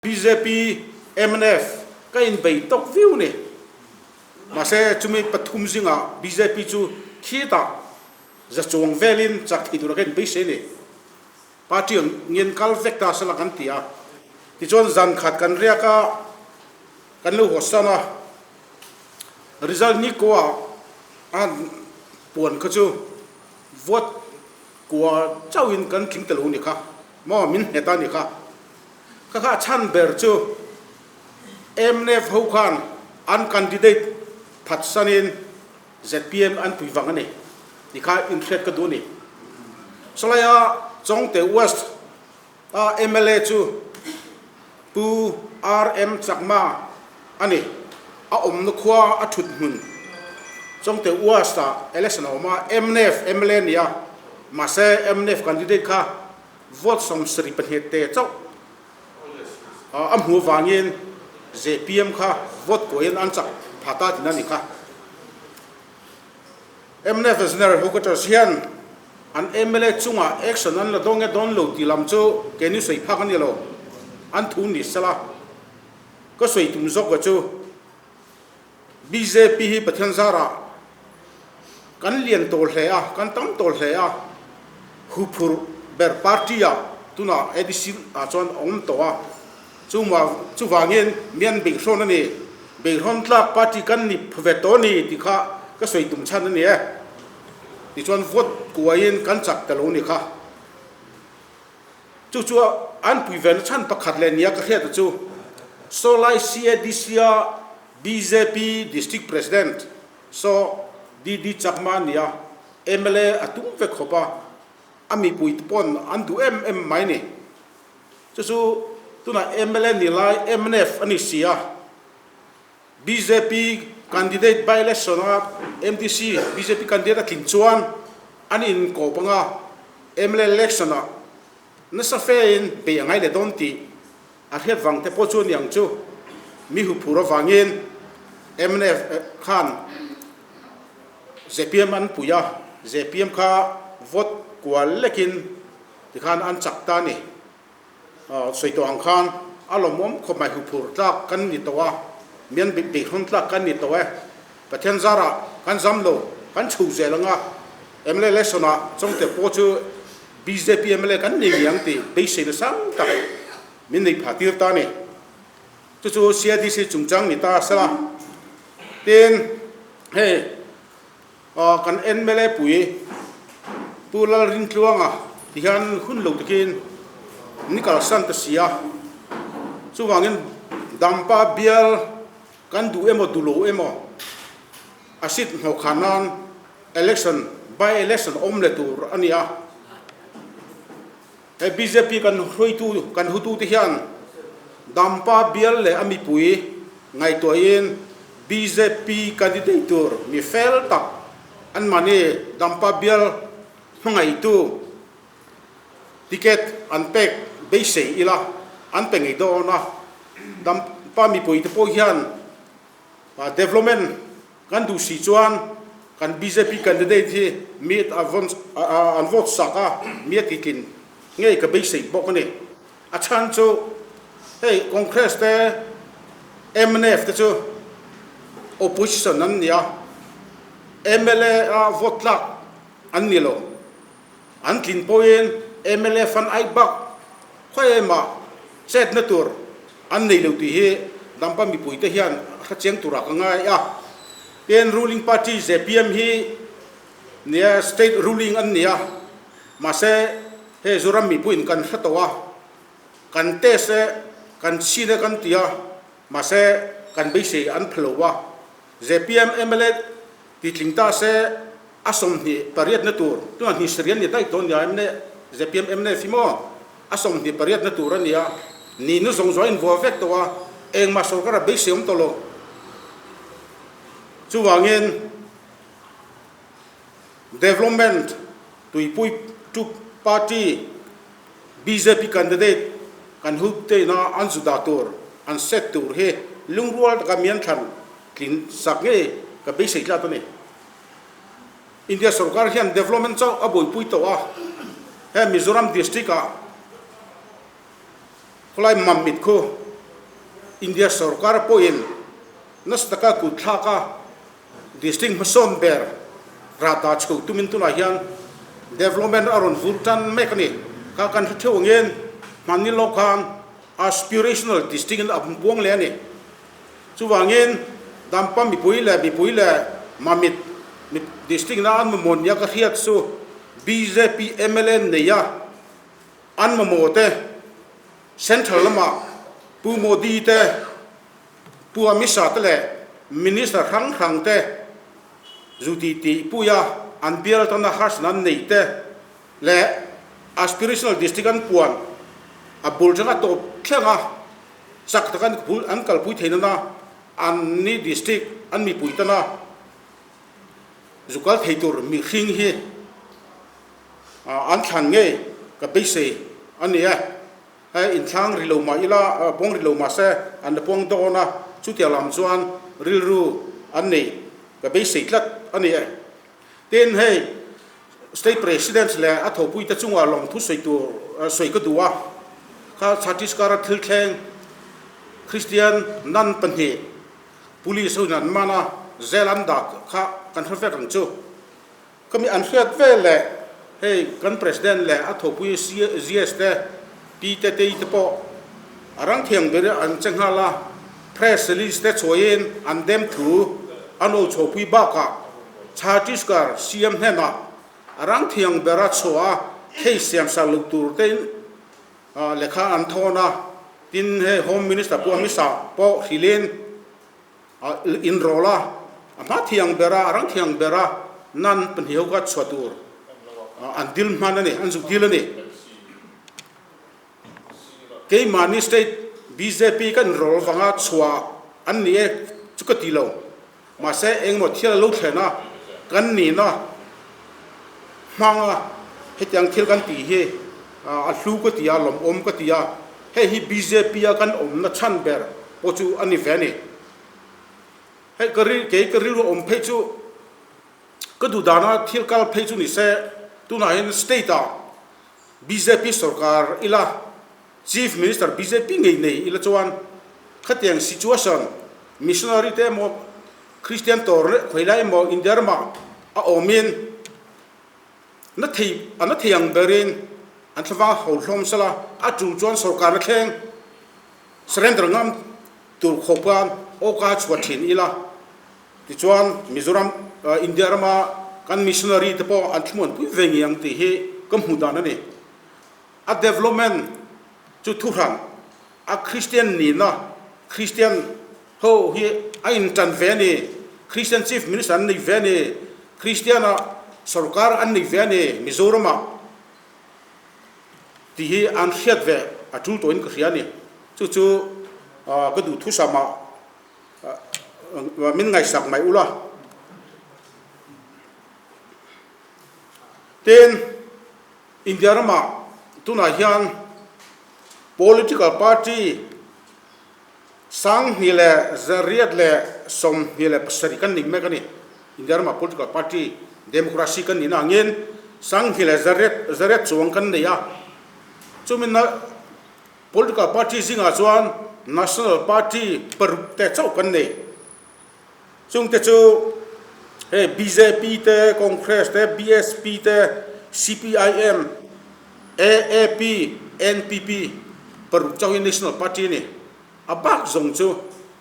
Bjp, mnf ka inbei tawk viau ni. Mahse chumi pathum zingah bjp chu khitah za chuang velin chak thei tura ka inbeisei ni. Party ang ngen kal vek ta sela kan ti a. Tichuan zan khat kan riak a, kan lo hawsan a. Result ni ko ah a puan kha chu vote kua chauhin kan tling ta lo ni kha maw min nghet a ni kha. Ka kha chhan ber chu mnf ho khan an candidate phatsanin zpm an pui vang a ni tih kha inhriat ka duh a ni. Sawlaia Chawngte West a mla chu Pu RM Chakma a ni. A awmna khua a thut hmun Chawngte West ah election a awm a, mnf mla a ni a, mahse mnf candidate kha Vote 72 te chauh a hmuh avangin zpm kha vote kuahin an chak pha ta tihna a ni kha. Mnf General Headquarters hian an mla chungah action an la dawn nge dawn lo tih lam chu keini sawi phak a ni lo, an thu ni sela. Ka sawi tum zawk chu Bjp hi Pathian zarah kan lian tawh hle a, kan tam tawh hle a, huphurh ber party ah tunah ADC ah chuan a awm tawh a, chuma chuvangin mian beihrawn a ni, beihrawn tlak party kan ni ve tawh a ni tih kha ka sawi tum chhan a ni e. Tichuan vote kuaiin kan chak ta lo a ni kha. Chu chu an pui ve na chhan pakhat leh nia ka hriat chu Sawlai CADC a bjp District President Saw DD Chakma a nia, mla a tum vek khawp a, a mipui te pawn an duh em em mai ni. Chu chu tunah mla ni lai mnf a ni si a, bjp candidate by election a MDC bjp candidate a tlin chuan an inkawp anga mla election ah nasa fe in bei a ngai leh dawn tih a hriat vang te pawh chu a ni ang chu. Mi huphur avangin mnf khan zpm an pui a, zpm kha vote kual lekin tikhan an chak ta a ni. Sawi tawh ang khan a lawmawm khawp mai huphur tlak kan ni tawh a, mian beihawn tlak kan ni tawh e. Pathian zarah kan zam lo, kan chho zel ang a, mla election ah Chawngte pawh chu bjp mla kan ni ngei ang tih beiseina sang tak min nei phah tir ta a ni. Chu chu CADC chungchang ni ta sela. Tin, hei kan mla pui Pu Lalrintluanga ti hian hun lo takin ni kalsan ta si a, chuvangin Dampa bial kan duh emaw duh lo emaw a seat hnawhkhah nan election by election awm leh tur a ni a. He bjp kan hruaitu kan hutute hian Dampa bial leh a mipui ngaihtuahin bjp candidate tur mi fel tak anmahni Dampa bial hmangaihtu ticket an pek beisei ila an pe ngei dawn a. Dampa mipuite pawh hian development Kan duh si chuan kan bjp candidate hi mi an vote sak a, mi a titlin ngei ka beisei bawk a ni. A chhan chu hei Congress te mnf te chu opposition an ni a, mla a vote tlak an ni lo. An tlin pawhin mla fund ai bak khawi emah chetna tur an nei lo tih hi Dampa mipuite hian hre chiang turah ka ngai a. Tin, ruling party zpm hi nia state ruling an ni a, mahse hei Zoram mipuiin kan hre tawh a, kan test e, kan chhin e kan ti a, mahse kan beisei an pha lo a. Zpm mla titling ta se a 28na tur, tunah hnih serian ni daih tawh a nia mla, zpm mla hi maw a 28na tur a nia, nihna zawng zawng a invuah vek tawh a, engmah sorkar a beisei awm tawh lo. Chuvangin Development tuipui tu party bjp candidate kan hup te ina an zu dah tur an set tur hi lungrual taka mian thlan tlin sak ngei ka beisei tlat a ni. India sorkar hian development chauh a buaipui tawh a, he Mizoram district ah khawlai Mamit khu India sorkar pawhin nasa taka kut thlak a, District hmasawn ber rah dah chho tumin tunah hian development a rawn vur tan mek a ni. Kha kan hre theuh angin hmanni lawk khan aspirational district in a buang leh a ni. Chuvangin Dampa mipui leh mipui leh Mamit district ina an mamawh nia ka hriat chu bjp mla neia an mamawh te central lamah Pu Modi te Pu Amit Shah te leh Minister hrang hrang te zu ti tih puia an bial tana harsatna an nei te leh Aspirational District an puan a bul tanga tawp thleng a chak taka an kalpui theih nana an ni District an mipui tana zu kal thei tur mihring hi an thlan ngei ka beisei a ni e. Hei inthlang ri lo mah ila, puang ri lo mah se an la puang dawn a, chutiang lam chuan rilru an neih ka beisei tlat a ni e. Tin, hei State President leh a thopuite chungah lawmthu sawi tur sawi ka duh a, kha Chhattisgarh a thil thleng Kristian nan pahnih Police ho in an man a, zel an dah kha kan hre vek ang chu. Ka mi an hriat vel leh hei kan President leh a thawpui GS te, Pi te tei te pawh a rang thiang ber an che nghal a, press release te chhuahin an dem thu an aw chhopui bakah Chhattisgarh CM hnenah a rang thiang bera chhuah a case siam sak loh tur tein lehkha an thawn a, tin hei Home Minister Pu Amit Shah pawh hrilhin A inrawl a, a hma thiang ber a, a rang thiang ber a, nan pahnih ho kha chhuah tur an dil hman a ni, an zuk dil a ni. Keimahni state bjp ka inrawl vanga chhuah an ni e chu ka ti lo. Mahse engemaw thil a lo thlen a, kan nihna hmanga hetiang thil kan tih hi a hlu ka ti a, lawmawm ka ti a, hei hi bjp a kan awmna chhan ber pawh chu a ni ve a ni. Hei ka ri kei ka rilru awm phei chu ka duh dana thil kal phei chu ni se tunah hian state ah bjp sorkar ila Chief Minister bjp ngei nei ila chuan khatiang situation missionary te emaw Christian tawr leh khawi lai emaw India ramah a awmin na thei a na thei ang berin an thlavang ho hlawm sela a tul chuan sorkarna thleng Surrender ngam tur khawp khan awka chhuah thin ila, tichuan Mizoram, India rama kan missionary te pawh an thlamuanpui ve ngei ang tih hi ka hmuh dan a ni. A development chu thuhran, a Christian nihna, Christian ho hi a intan ve a ni, Christian Chief Minister an nei ve a ni, Christian a sorkar an nei ve a ni Mizoramah. Tih hi an hriat ve a tul tawhin ka hria a ni. Chu chu ka duh thusamah min ngaihsak mai ula. Tin, India ramah tunah hian political party 1827 kan ning mek a ni. India ramah political party democracy kan nihna angin 1808 chuang kan nei a. Chumi political party zingah chuan national party paruk te chauh kan nei. Chungte chu hei bjp te, Congress te, BSP te, CPIM, AAP, NPP paruk chauh hi national party a ni. A bak zawng chu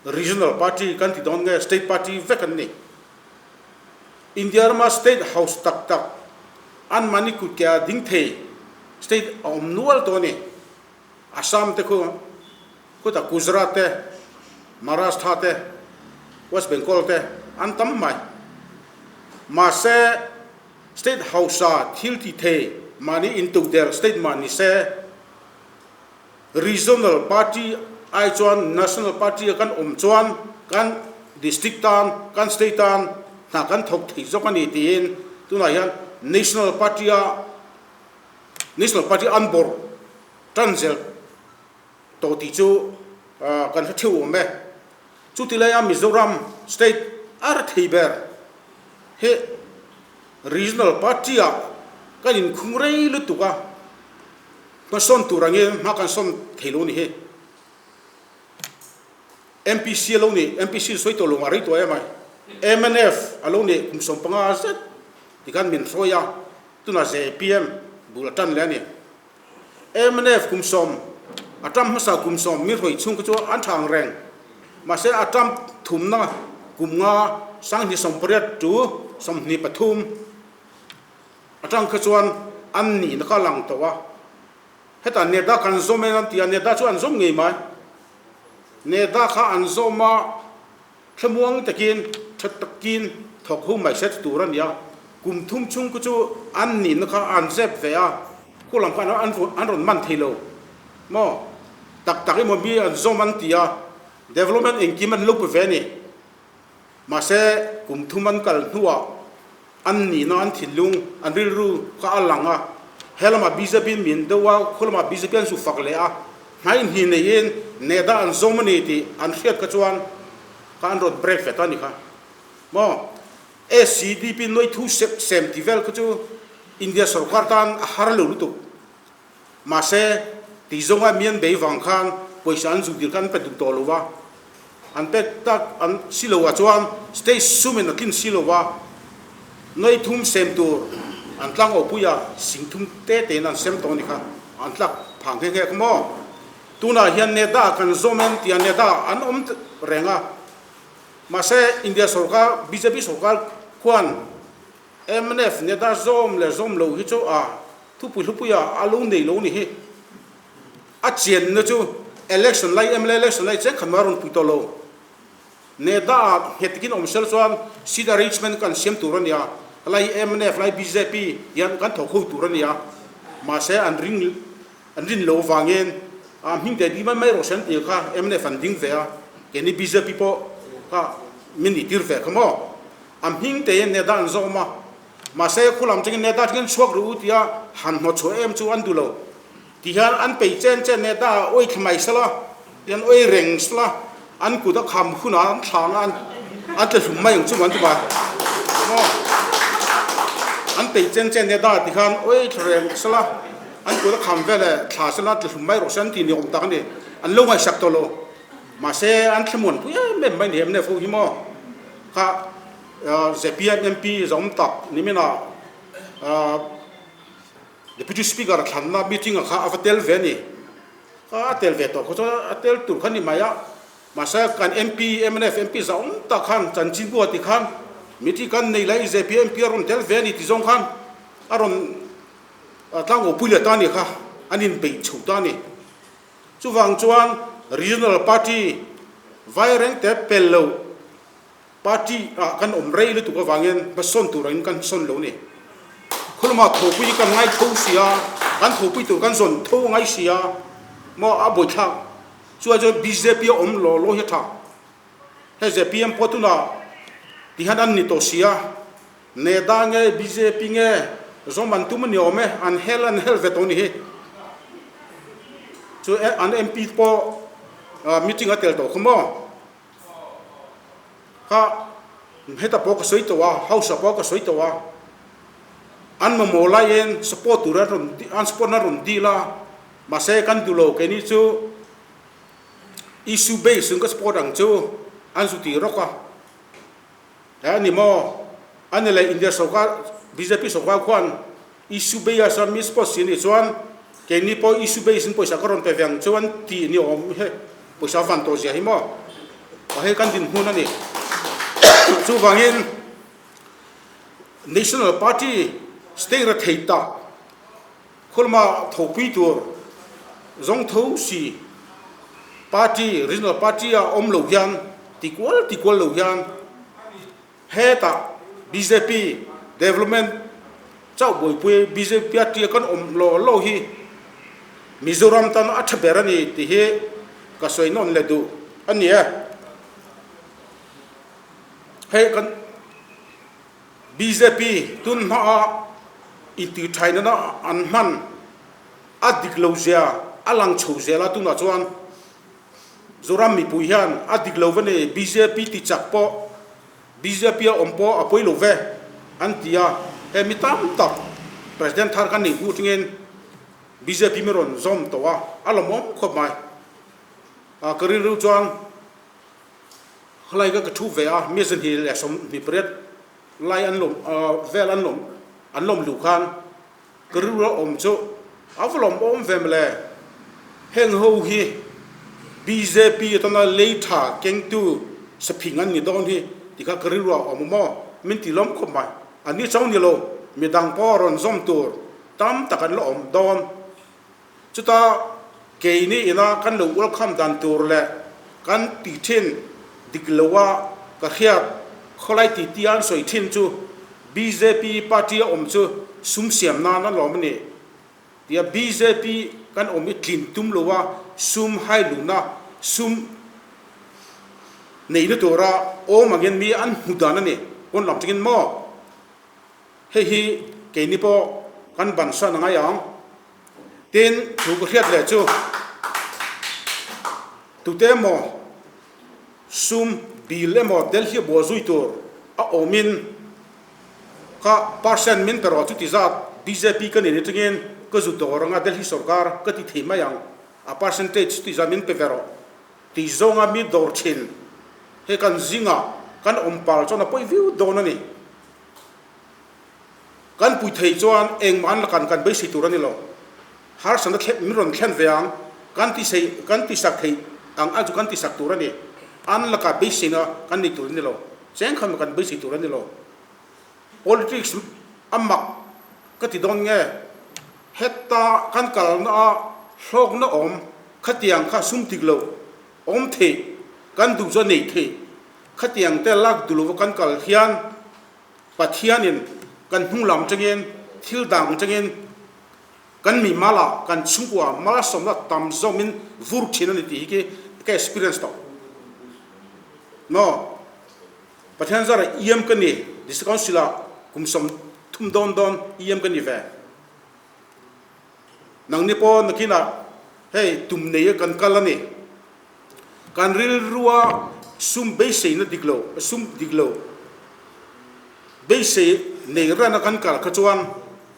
regional party kan ti dawn nge state party vek an ni. India rama state house tak tak anmahni kut ke a ding thei state a awm nual tawh a ni. Assam te khu khutah Gujarat te, Maharashtra te, West Bengal te an tam mai. Mahse state hausa thil ti thei mahni intodelh state mah ni se Regional party ai chuan National party a kan awm chuan kan district tan, kan state tan hna kan thawk thei zawk a ni tiin tunah hian National party a National party an bawrh tan zel tawh tih chu kan hre theuh awm e. Chuti laia Mizoram state a ra thei ber hi Regional party ah kan inkhung rei lutuk a. Hmasawn tur angin hma kan sawn thei lo ni hi. MPC a lo nih, MPC sawi tawh lo ngah rei tawh em ai, mnf a lo nih kum 15 zet tikhan min hruai a, tunah zpm bul a tan leh a ni. Mnf kum sawm a tam hmasa kum sawm min hruai chhung kha chu an tha ang reng, mahse a tam thumna kum nga 2018 tu 23 atang kha chuan an nihna kha a lang tawh a. Hetah Neda kan zawm em an ti a, Neda chu an zawm ngei mai. Neda kha an zawm a, thlamuang takin, tha takin thawk ho mai se tur a ni a. Kum thum chhung khu chu an nihna kha an zep ve a, khu lam khan an rawn man thei lo maw? Tak tak emaw mi an zawm an ti a, development engkim an lo pe ve a ni. Mahse, kum thum an kal hnuah an nihna, an thinlung, an rilru kha a lang a. He lamah bjp in min deuh a, khu lamah bjp an zu fak leh a. Hnai hnih neiin Neda an zawm a ni tih an hriat kha chuan kha an rawn break ve ta a ni kha. Maw? SCDP nuai thu sem tih vel kha chu India sorkar tan a har lo lutuk. Mahse, tih zawnga mi an bei vang khan pawisa an zuk dil kha an pe duh tawh lo va, an pek tak an si lo ah chuan stage sumin a tlin si lo va, nuai thum sem tur an tlang awpui a sing thum te tein an sem tawh a ni kha, an tlak phang nghe nghe kha maw? Tunah hian Neda kan zawm em tia Neda an awm reng a, mahse India sorkar bjp sorkar khuan mnf Neda zawm leh zawm lo hi chu a Thupui hlupuia a lo nei lo ni hi. A chianna chu election lai mla election lai cheng khan mah a rawn pui tawh lo. Neda ah nghet takin awm sel chuan seat arrangement kan siam tur a nia, lai mnf lai bjp hian kan thawk ho tur a nia. Mahse an ring an rin lo avangin a hming te ding mai mai rawh se an tih kha mnf an ding ve a, keini bjp pawh kha min nih tir ve kha maw. A hming tein Neda an zawm a. Mahse, khu lam chungin Neda chungin chhuak ru u tia han hnawt chhuah em chu an duh lo. Ti hian an peih chen chen Neda a awih thla mai sela, ti an awih reng sela, an kut a kham hunah an thlang a, an tla hlum mai ang chu an ti ba. Maw? An peih chen chen Neda ti khan awih thla reng sela, an kut a kham veleh thla sela an tla hlum mai rawh se an ti ni awm tak a ni. An lo ngaihsak tawh lo. Mahse, an thlamuan pui em em mai ni em nefo hi maw? Kha zpm MP zawm tak niminah Deputy Speaker thlanna meeting ah kha a va tel ve a ni. Kha a tel ve tawh kha chuan a tel tur kha ni mai a. Mahse, kan MP, mnf MP zawm tak khan chanchinbu a ti khan meeting kan nei lai zpm MP a rawn tel ve a ni ti zawng khan a rawn tlangawpui leh ta a ni kha, an inbeih chho ta a ni. Chuvang chuan Regional Party vai reng te pel lo party ah kan awm rei lutuk avangin hmasawn tur angin kan hmasawn lo ni. Khawlama thawhpui hi kan ngai tho si a, kan thawhpui tur kan zawn tho ngai si a, maw a buaithlak. Chuai chuan bjp a awm law law hi a tha. Hei zpm pawh tunah tihian an ni tawh si a, Neda nge bjp nge zawm an tum a ni awm e, an hel an hel ve tawh a ni hi. Chu an MP pawh meeting a tel tawh kha maw. Kha heta pawh ka sawi tawh a, house ah pawh ka sawi tawh a, an mamawh laiin support tur an rawn an support na rawn dil a, mahse kan duh lo keini chu issue base in ka support ang chu an zu ti rawk a. He a ni maw? A ni leh India sorkar, bjp sorkar khuan issue base a mi support si a nih chuan keini pawh issue base in pawisa ka rawn pe ve ang chuan tih ni awm he pawisa van tawh zia hi maw? A hei kan dinhmun a ni. Chuvangin National Party state ra thei tak khawlama thopui tur zawng tho si party regional party a awm lo hian ti kual ti kual lo hian hetah bjp development chauh buaipui bjp a tia kan awm lo lo hi Mizoram tan a tha ber a ni tih hi ka sawi nawn leh duh a ni e. Hei kan. Bjp tun hmaa intihṭhai nana an hman a dik lo zia a lang chho zel a, tunah chuan Zoram mipui hian a dik lo ve ni, bjp ti chak pawh bjp a awm pawh a pawi lo ve an ti a, he mi tam tak President thar kan neih hnu atangin bjp mi rawn zawm tawh a, a lawmawm khawp mai. Ka rilru chuan. Khalai ka ka thu ve a, mi 28 lai an lawm vel an lawm an lawm luh khan ka rilru a awm chu a va lawm awm ve mawle. Heng ho hi bjp atana lei tha kengtu saphing an ni dawn hi ti kha ka rilru a awm maw min ti lawm khawp mai. An ni chang ni lo, midang pawh rawn zawm tur tam tak an la awm dawn. Chuta keini ina kan lo welcome dan tur leh kan ti thin dik loa ka hriat khawlai ti tia an sawi thin chu bjp party a awm chu sum siam nan a lawm a ni tia bjp kan awm i tlin tum loa sum hai luhna sum neihna tura awm angin mi an hmu dan a ni pawn lam tangin maw Hei hi keini pawh kan bansan a ngai ang. Tin, thu ka hriat leh chu tute emaw sum bill emaw Delhi a bual zui tur a awmin kha percent min pe rawh chuti zat bjp ka nen atangin ka zu dawr anga Delhi sorkar ka ti thei mai ang a percentage chuti zat min pe ve rawh tih zawnga mi dawr thin he kan zingah kan awm pal chuan a pawi viau dawn a ni. Kan pui thei chuan engmah an lakan kan beisei tur a ni lo. Harsatna thlen min rawn thlen ve ang, kan ti sei kan ti sak thei ang a chu kan ti sak tur a ni. An laka beiseina kan nei tur a ni lo. Cheng khan kan beisei tur a ni lo. Politics a mak ka ti dawn nge? Heta kan kalna a hlawkna awm khatiang kha sum tik lo awm theih kan duh chu a nei theih. Khatiang te lak duh lova kan kal hian Pathianin kan hnung lam atangin thil dang atangin kan mi mala kan chhungkua malsawmna tam zawmin vur thin a ni tih hi khi ka experience tawh. No. Pathian zara EM ka ni, District Council ah kum 30 dawn dawn EM ka ni ve. Nangni pawh nakinah hei tum nei a kan kal a ni. Kan rilrua sum beiseina dik lo, sum dik lo beisei nei rana kan kal kha chuan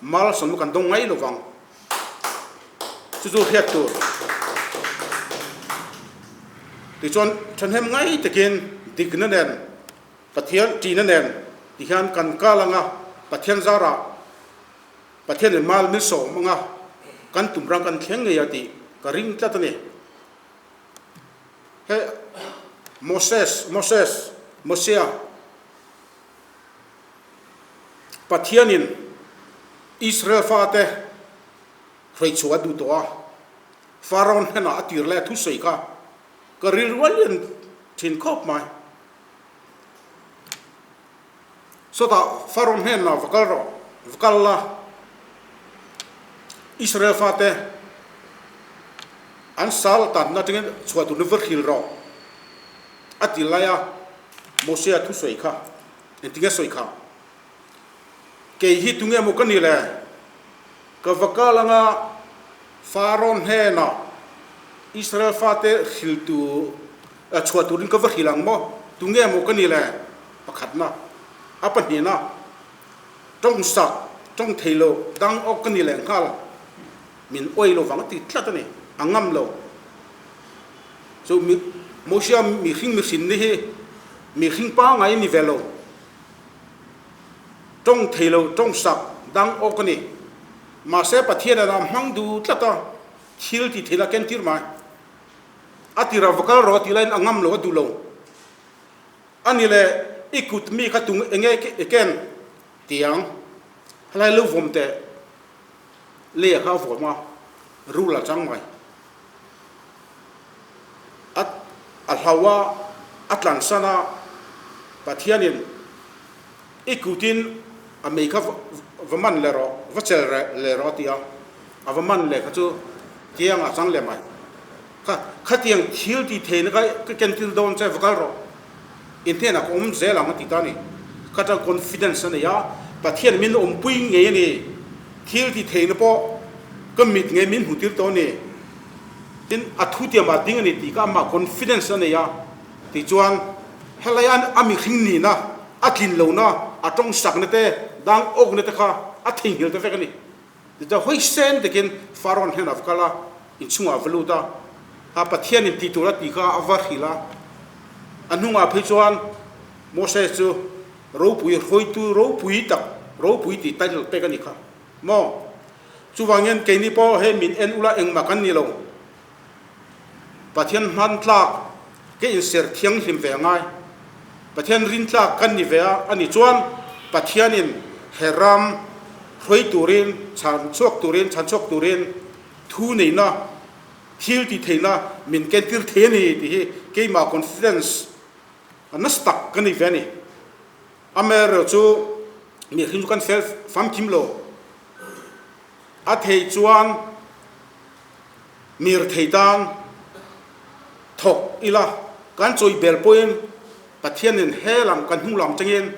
malsawmna kan dawng ngai lovang. Chu chu hriat tur. Tichuan thahnem ngai takin dikna nen, Pathian ṭihna nen tihian kan kal anga Pathian zarah Pathianin mal min sawm anga kan tum rang kan thleng ngei a tih ka ring tlat a ni. He Moses, Moses, Mosia, Pathianin Israel fate hruaichhuah a duh tawh a, Pharaoh hnenah a tir leh a thusawi kha ka rilru a lian thin khawp mai. Sawtah Pharaoh hnenah va kal rawh, va kal la, Israel fate an sal tanna atangin chhuah turin va hril rawh, a ti lai a, Mosia thusawi kha engtinge sawi kha? Kei hi tunge maw ka ni le? Ka va kal anga Pharaoh hnenah Israel fate hril tu chhuah turin ka va hril ang maw? Tunge maw ka ni le? Pakhatna, a pahnihna, tawng sak, tawng thei lo, dang awk ka ni leh nghal, min awih lo vang a ti tlat a ni, a ngam lo. Chu mi Mosia mihring mihrin ni hi mihring pangngai a ni ve lo. Tawng thei lo, tawng sak, dang awk a ni. Mahse Pathian a hmang duh tlat a, thil ti theihna ken tir mai. A tira va kal rawh a tih laiin a ngam lo, a duh lo. A ni le, i kut mi kha tung enge i ken tiang helai lo vawm teh lei a kha a vawm a, rul a chang mai. A a hlau a, a tlansan a, Pathianin i kutin a mei kha va man leh rawh, va chel leh rawh a ti a, a va man leh kha chu tiangah a chang leh mai. Kha, khatiang thil ti theihna kha ka ken tir dawn che, va kal rawh. In hnenah ka awm zel ang a ti ta a ni. Kha chuan confidence a nei a, Pathian min awmpui ngei a ni. Thil ti theihna pawh ka mit ngei min hmu tir tawh a ni. Tin, a thu tiamah ding a ni tih kha amah confidence a nei a. Tichuan, helai a mihring nihna, a tlin lohna, a tawngsakna te, dang awkna te kha a theihnghilh ta vek a ni. Tichuan hawi sen takin Pharaoh hnenah va kal a, inchhungah a va lut a, a Pathianin tih tur a tih kha a va hrilh a. A hnungah phei chuan Moses chu ropui hruaitu ropui tak, ropui tih title pek a ni kha maw? Chuvangin keini pawh hei min en ula engmah kan ni lo. Pathian hman tlak ke inser thianghlim ve a ngai. Pathian rin tlak kan ni ve a, ani chuan Pathianin he ram hruai turin, chhan chhuak turin, chhan chhuak turin thu neihna, thil tih theihna min kentir thei a ni tih hi keimah confidence a nasa tak ka nei ve a ni. Amaherawhchu mihring chu kan fel famkim lo. A theih chuan Mirthei tan thawk ila kan chawi bel pawhin Pathianin he lam kan hnung lam changin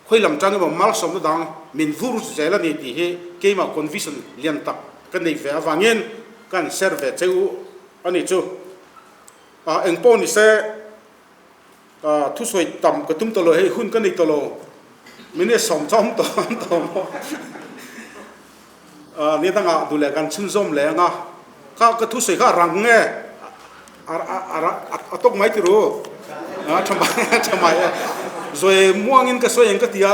khawi lam tan emaw malsawmna dang min vur zel a ni tih hi keimah conviction lian tak ka nei ve avangin ka han share ve che u a ni chu. Engpawh ni se. Thusawi tam ka tum tawh lo hei hun ka nei tawh lo minute sawm chawm tawh an tawh maw ni dangah duh leh kan chhunzawm leh anga kha ka thusawi kha a rang nge a tawk mai tiru a tha mai a tha mai e zawi muangin ka sawi ang ka ti a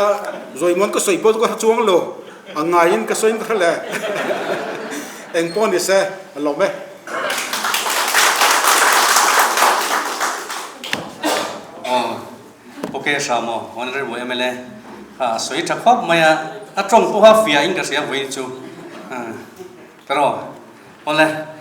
zawi muang ka sawi pawh chu ka hre chuang lo a ngaiin ka sawiin ka hre le eng pawh ni se a lawm e. Aw ok hram aw Honorable mla kha a sawi tha khawp mai a, a tawng pawha fiah in ka hria vawiin chu taraw awle.